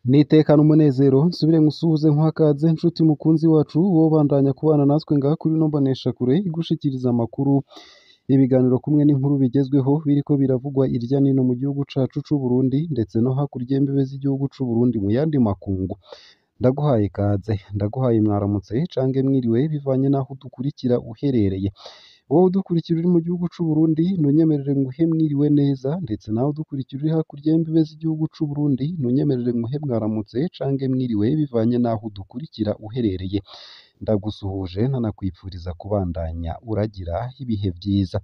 Nitekane umunezero nsubire nkusuhuze nkuhakaze nshuti mukunzi wacu wobandanya kubana natwe ngaha kuri ino mboneshakure igushikiriza amakuru, ibiganiro kumwe n'inkuru bigezweho biriko biravugwa irya nino mu gihugu cacu c'u Burundi ndetse no hakurya y'imbibe z'igihugu c'u Burundi mu yandi makungu. Ndaguhaye ikaze, ndaguhaye mwaramutse cange mwiriwe bivanye n'aho udukurikira uherereye. Wowe udukurikira uri mu gihugu c'u Burundi ntunyemerere nguhe mwiriwe neza, ndetse nawe udukurikira uri hakurya y'imbibe z'igihugu c'u Burundi ntunyemerere nguhe mwaramutse cange mwiriwe bivanye n'aho udukurikira uherereye. Ndagusuhuje ntanakwipfuriza kubandanya uragira ibihe vyiza.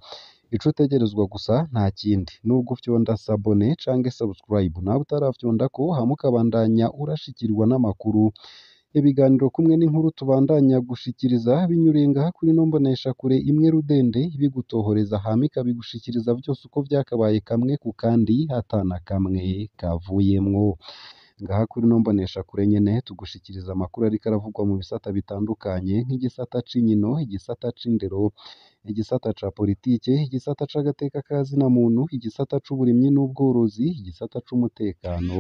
Ico utegerezwa gusa nta kindi nugufyonda sabone cange subscribe, nawe utaravyondako hama ukabandanya urashikirwa n'amakuru, ibiganiro kumwe n'inkuru tubandanya gushikiriza binyuriye ngaha kuri ino mboneshakure imwe rudende ibigutohoreza hama ikabigushikiriza vyose uko vyakabaye kamwe ku kandi ata na kamwe kavuyemwo. Ngaha kuri ino mboneshakure nyene tugushikiriza amakuru ariko aravugwa mu bisata bitandukanye nk'igisata c'inkino, igisata c'indero, igisata ca politike, igisata c'agateka ka zina muntu, igisata c'uburimyi n'ubworozi, igisata c'umutekano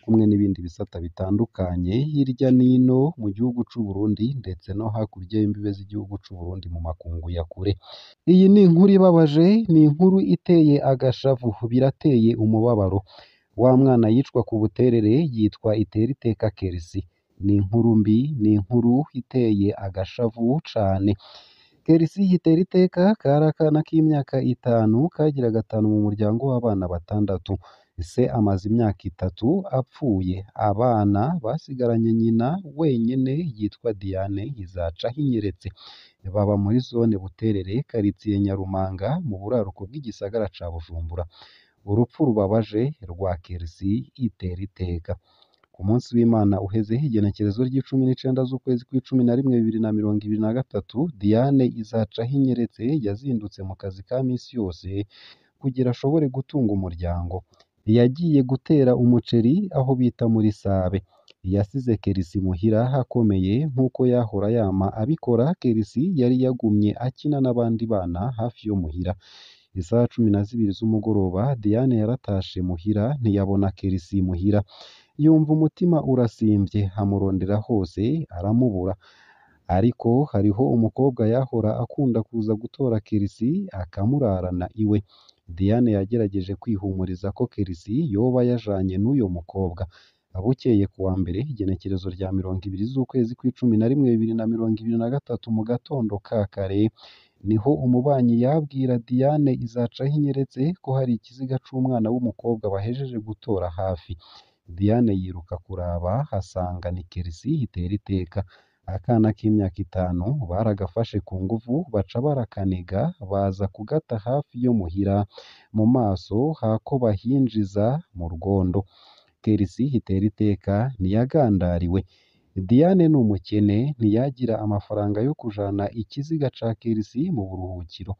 kumwe n'ibindi bisata bitandukanye hirya n'ino mu gihugu c'u Burundi ndetse no hakurya y'imbibe z'igihugu c'u Burundi mu makungu ya kure. Iyi ni inkuru ibabaje, ni inkuru iteye agashavu, birateye umubabaro. Wa mwana yicwa ku Buterere yitwa Iteriteka Kerisi. Ni inkuru mbi, ni inkuru iteye agashavu cane. Kerisi Iteriteka kari akana k'imyaka 5 kagira 5 mu muryango w'abana 6. Se amaze imyaka 3 apfuye, abana basigaranye nyina wenyene yitwa Diane Izacahinyeretse. Baba muri zone Buterere, karitiye Nyarumanga, mu buraruko bw'igisagara ca Bujumbura. Urupfu rubabaje rwa Kerisi Iteriteka. Ku munsi w'Imana uheze igenekerezo ry'icumi n'icenda z'ukwezi kw'icumi na rimwe 2023, Diane Izacahinyeretse yazindutse mu kazi ka misi yose kugira ashobore gutunga umuryango. Yagiye gutera umuceri aho bita muri Sabe. Yasize Kerisi muhira akomeye nk'uko yahora yama abikora. Kerisi yari yagumye akina n'abandi bana hafi yo muhira. Isaha 12 z'umugoroba Diane yaratashe muhira ntiyabona Kerisi muhira. Yumva umutima urasimvye, amurondera hose aramubura. Ariko hariho umukobwa yahora akunda kuza gutora Kerisi akamurarana iwe. Diane yagerageje kwihumuriza ko Kerisi yoba yajanye n'uyo mukobwa. Bukeye kuwa mbere igenekerezo rya 20 z'ukwezi kw'icumi na rimwe 2023 mu gatondo ka kare, niho umubanyi yabwira Diane Izacahinyeretse ko hari ikiziga c'umwana w'umukobwa bahejeje gutora hafi. Diane yiruka kuraba asanga ni Kerisi Iteriteka. Akana k'imyaka 5 baragafashe ku nguvu baca barakaniga baza kugata hafi yo muhira mu maso hako bahinjiza mu rwondo. Kerisi Iteriteka ntiyagandariwe. Diane ni umukene ntiyagira amafaranga yo kujana ikiziga ca Kerisi mu buruhukiro.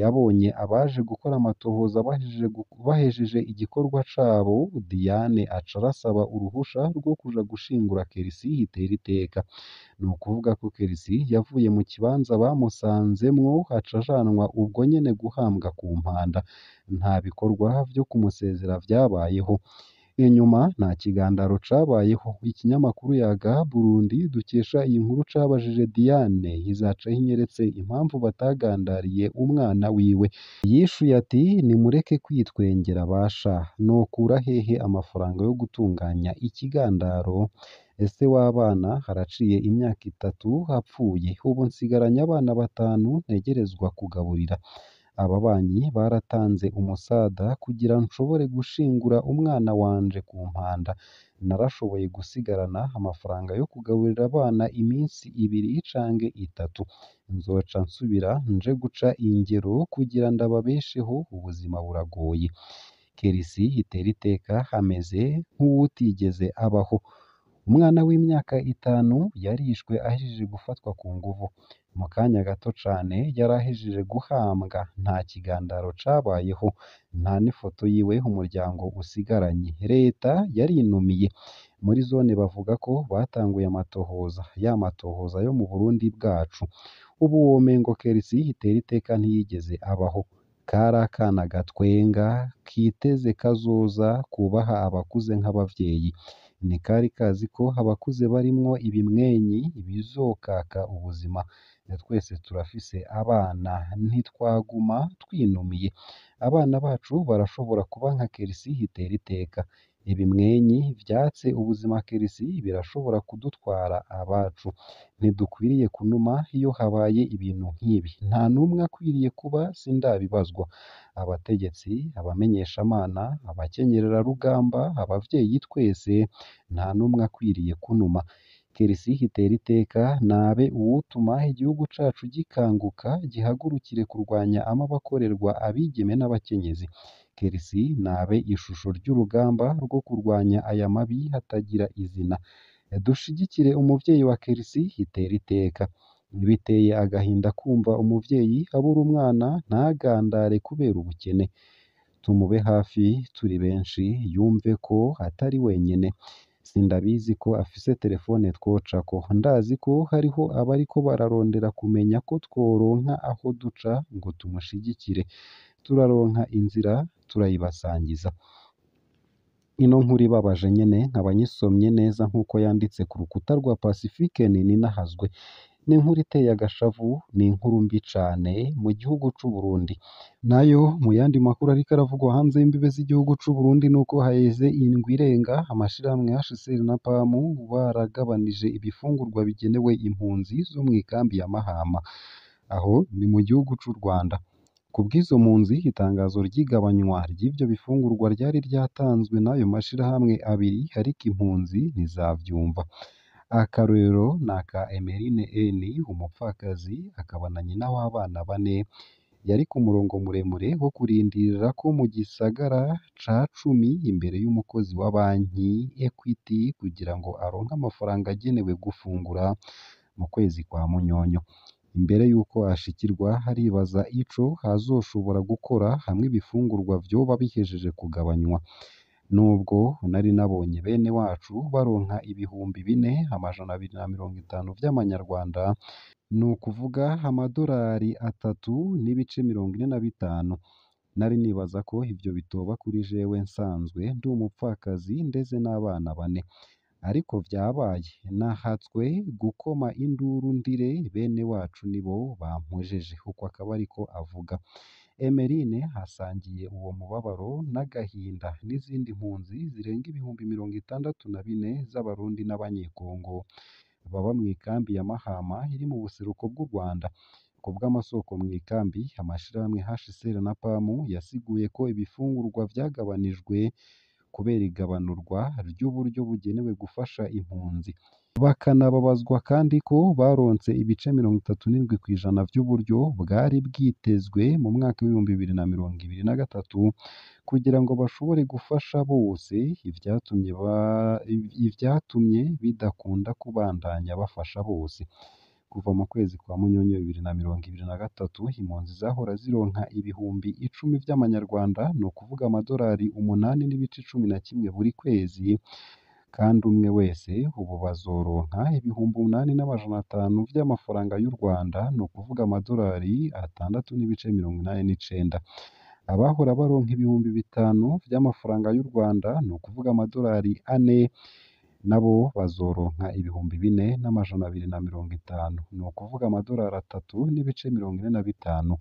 Yabonye abaje gukora amatohoza bahejeje igikorwa cabo, Diane aca arasaba uruhusha rwo kuja gushingura Kerisi Iteriteka. Ni ukuvuga ko Kerisi yavuye mu kibanza bamusanzemwo aca ajanwa ubwo nyene guhambwa ku mpanda. Nta bikorwa vyo kumusezera vyabayeho. Inyuma nta kigandaro cabayeho. Ikinyamakuru Yaga Burundi dukesha iyi nkuru cabajije Diane Izacahinyeretse impamvu batagandariye umwana wiwe. Yishuye ati nimureke kwitwengera basha, nokura hehe amafaranga yo gutunganya ikigandaro? Ese w'abana haraciye imyaka 3 apfuye, ubu nsigaranye abana 5 ntegerezwa kugaburira. Ababanyi baratanze umusada kugira nshobore gushingura umwana wanje ku mpanda. Narashoboye gusigarana amafaranga yo kugaburira abana iminsi 2 cange 3. Nzoca nsubira nje guca ingero kugira ndababesheho, ubuzima buragoye. Kerisi Iteriteka ameze nk'uwutigeze abaho. Umwana w'imyaka 5 yarishwe ahejeje gufatwa ku nguvu. Mu kanya gato cane yari ahejeje guhambwa, nta kigandaro cabayeho, nta n'ifoto yiwe umuryango usigaranye. Leta yarinumiye. Muri zone bavuga ko batanguye amatohoza, ya matohoza yo mu Burundi bwacu. Ubu womengo Kerisi Iteriteka ntiyigeze abaho. Kari akana gatwenga, kiteze kazoza, kubaha abakuze nk'abavyeyi. Ntikari kazi ko abakuze barimwo ibimwenyi bizokaka ubuzima. Twese turafise abana, ntitwaguma twinumiye. Abana bacu barashobora kuba nka Kerisi itera iteka. Ibimwenyi vyatse ubuzima Kerisi birashobora kudutwara abacu. Ntidukwiriye kunuma iyo habaye ibintu nk'ibi. Nta n'umwe akwiriye kuba sindabibazwa. Abategetsi, abamenyeshamana, abakenyererarugamba, abavyeyi twese, nta n'umwe akwiriye kunuma. Kerisi itera iteka nabe uwutuma igihugu cacu gikanguka gihagurukire kurwanya amabi akorerwa abigeme n'abakenyezi. Kerisi nabe ishusho ry'urugamba rwo kurwanya aya mabi atagira izina. Dushigikire umuvyeyi wa Kerisi itera iteka. Biteye agahinda kumva umuvyeyi abura umwana ntagandare kubera ubukene. Tumube hafi turi benshi yumve ko atari wenyene. Sindabizi ko afise telefone twocako. Ndazi ko hariho abariko bararondera kumenya ko tworonka aho duca ngo tumushigikire. Turaronka inzira turayibasangiza. Ino nkuru ibabaje nyene nkaba nyisomye neza nk'uko yanditse ku rukuta rwa Pacifique Nininahazwe. Ni inkuru iteye agashavu, ni inkuru mbi cane mu gihugu c'u Burundi. Nayo mu yandi makuru ariko aravugwa hanze y'imbibe z'igihugu c'u Burundi nuko haheze indwi irenga amashirahamwe HCR na PAM baragabanije ibifungurwa bigenewe impunzi zo mw'ikambi ya Mahama. Aho ni mu gihugu c'u Rwanda. Kubw'izo mpunzi, itangazo ry'igabanywa ry'ivyo bifungurwa ryari ryatanzwe n'ayo mashirahamwe abiri ariko impunzi ntizavyumva. Akarorero ni aka Emeline N, umupfakazi akaba na nyina w'abana bane, yari ku murongo muremure wo kurindirira ko mu gisagara ca cumi imbere y'umukozi wa banki Equity kugira ngo aronke amafaranga agenewe gufungura mu kwezi kwa Munyonyo. Imbere y'uko ashikirwa aribaza ico azoshobora gukora hamwe ibifungurwa vyoba bihejeje kugabanywa. Nubwo nari nabonye bene wacu baronka 4250 vy'amanyarwanda, ni ukuvuga amadorari 3.45. Nari nibaza ko ivyo bitoba kuri jewe nsanzwe ndi umupfakazi ndeze n'abana bane. Ariko vyabaye, nahatswe gukoma induru ndire bene wacu nibo bampojeje. Uko akaba ariko avuga. Emeline asangiye uwo mubabaro n'agahinda n'izindi mpunzi zirenga 64,000 z'Abarundi n'Abanyekongo baba mw'ikambi ya Mahama iri mu buseruko bw'u Rwanda. Kubw'amasoko mw'ikambi, amashirahamwe HCR na PAM yasiguye ko ibifungurwa vyagabanijwe kubera igabanurwa ry'uburyo bugenewe gufasha impunzi. Bakanababazwa kandi ko baronse ibice 37% vy'uburyo bwari bwitezwe mu mwaka w'2023 kugira ngo bashobore gufasha bose, ivyatumye bidakunda kubandanya bafasha bose. Kuva mu kwezi kwa Munyonyo 2023, impunzi zahora zironka 10,000 vy'amanyarwanda, ni ukuvuga amadorari 8.11 buri kwezi, kandi umwe wese ubu bazoronka 8,500 vy'amafaranga y'u Rwanda, ni ukuvuga amadorari 6.89. Abahora baronka 5,000 vy'amafaranga y'u Rwanda, ni ukuvuga amadorari 4, nabo bazoronka 4,250, ni ukuvuga amadorari 3.45.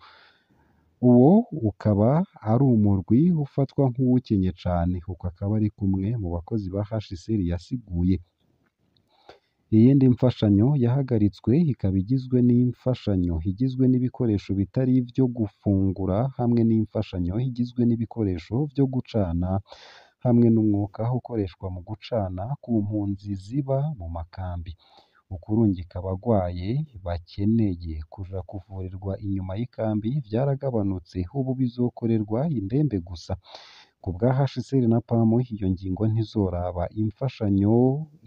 Uwo ukaba ari umurwi ufatwa nk'uwukenye cane. Uko akaba ari kumwe mu bakozi ba HCR yasiguye. Iyindi mfashanyo yahagaritswe ikaba igizwe n'imfashanyo igizwe n'ibikoresho bitari ivyo gufungura hamwe n'imfashanyo igizwe n'ibikoresho vyo gucana hamwe n'umwuka ukoreshwa mu gucana ku mpunzi ziba mu makambi. Ukurungika abagwaye bakeneye kuja kuvurirwa inyuma y'ikambi vyaragabanutse, ubu bizokorerwa indembe gusa. Ku bwa HCR na PAM, iyo ngingo ntizoraba imfashanyo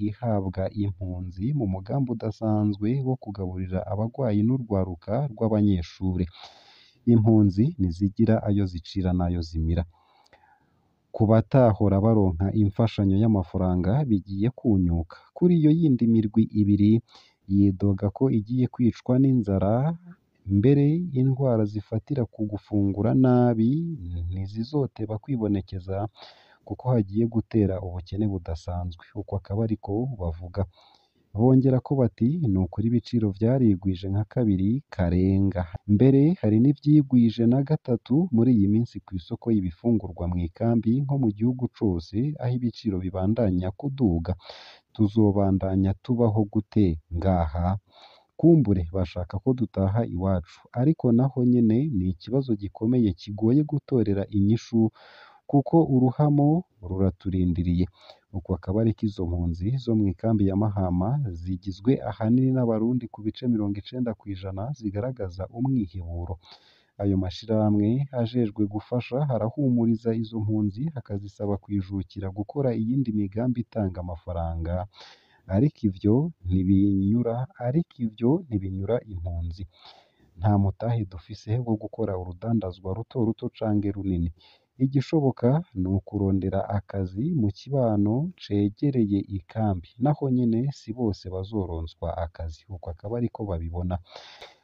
ihabwa impunzi mu mugambi udasanzwe wo kugaburira abagwayi n'urwaruka rw'abanyeshure. Impunzi ntizigira ayo zicira n'ayo zimira. Ku batahora baronka imfashanyo y'amafaranga bigiye kunyuka. Kuri iyo yindi mirwi ibiri yidoga ko igiye kwicwa n'inzara, mbere indwara zifatira ku gufungura nabi ntizizoteba kwibonekeza kuko hagiye gutera ubukene budasanzwe. Uko akaba ariko bavuga. Bongera ko bati ni ukuri ibiciro vyarigwije nka kabiri karenga, mbere hari n'ivyigwije na gatatu muri iyi minsi kw'isoko y'ibifungurwa mw'ikambi nko mu gihugu cose aho ibiciro bibandanya kuduga. Tuzobandanya tubaho gute ngaha? Kumbure bashaka ko dutaha iwacu, ariko naho nyene ni ikibazo gikomeye kigoye gutorera inyishu kuko uruhamo ruraturindiriye. Uko akaba ariko izo mpunzi zo mw'ikambi ya Mahama zigizwe ahanini n'Abarundi ku bice 90% zigaragaza umwiheburo. Ayo mashirahamwe ajejwe gufasha arahumuriza izo mpunzi akazisaba kwijukira gukora iyindi migambi itanga amafaranga, ariko ivyo ntibinyura impunzi. Nta mutahe dufise wo gukora urudandazwa ruto ruto canke runini. Igishoboka ni ukurondera akazi mu kibano cegereye ikambi, naho nyene si bose bazoronswa akazi. Uko akaba ariko babibona.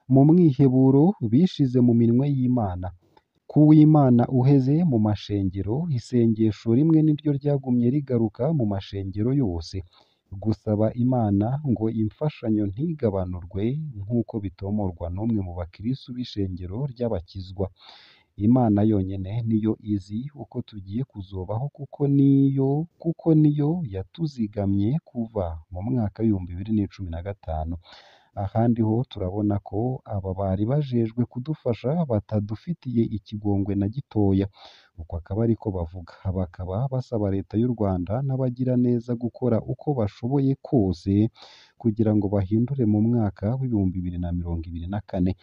Mu mwiheburo bishize mu minwe y'Imana. Kuw'Imana uheze mu mashengero, isengesho rimwe niryo ryagumye rigaruka mu mashengero yose, gusaba Imana ngo imfashanyo ntigabanurwe nk'uko bitomorwa n'umwe mu bakristu b'ishengero ry'abakizwa. Imana yonyene niyo izi uko tugiye kuzobaho kuko niyo yatuzigamye kuva mu mwaka w'2015. Ahandi ho turabona ko aba bari bajejwe kudufasha batadufitiye ikigongwe na gitoya. Uko akaba ariko bavuga. Bakaba basaba leta y'u Rwanda n'abagiraneza gukora uko bashoboye kose kugira ngo bahindure mu mwaka w'2024.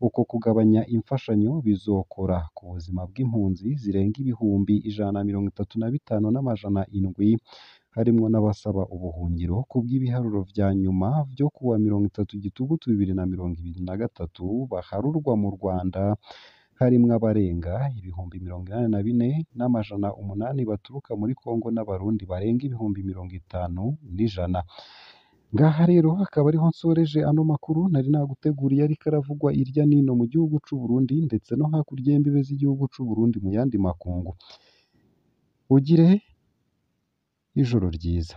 Uko kugabanya imfashanyo bizokora ku buzima bw'impunzi zirenga 135,700 harimwo n'abasaba ubuhungiro kubw'ibiharuro vya nyuma vyo kuwa 30 Gitugutu 2023 baharurwa mu Rwanda, harimwo abarenga 84,800 baturuka muri Kongo n'Abarundi barenga 50,100. Ngaha rero akaba ariho nsoreje ano makuru nari naguteguriye ariko aravugwa irya nino mu gihugu c'u Burundi ndetse no hakurya y'imbibe z'igihugu c'u Burundi mu yandi makungu. Ugire ijoro ryiza.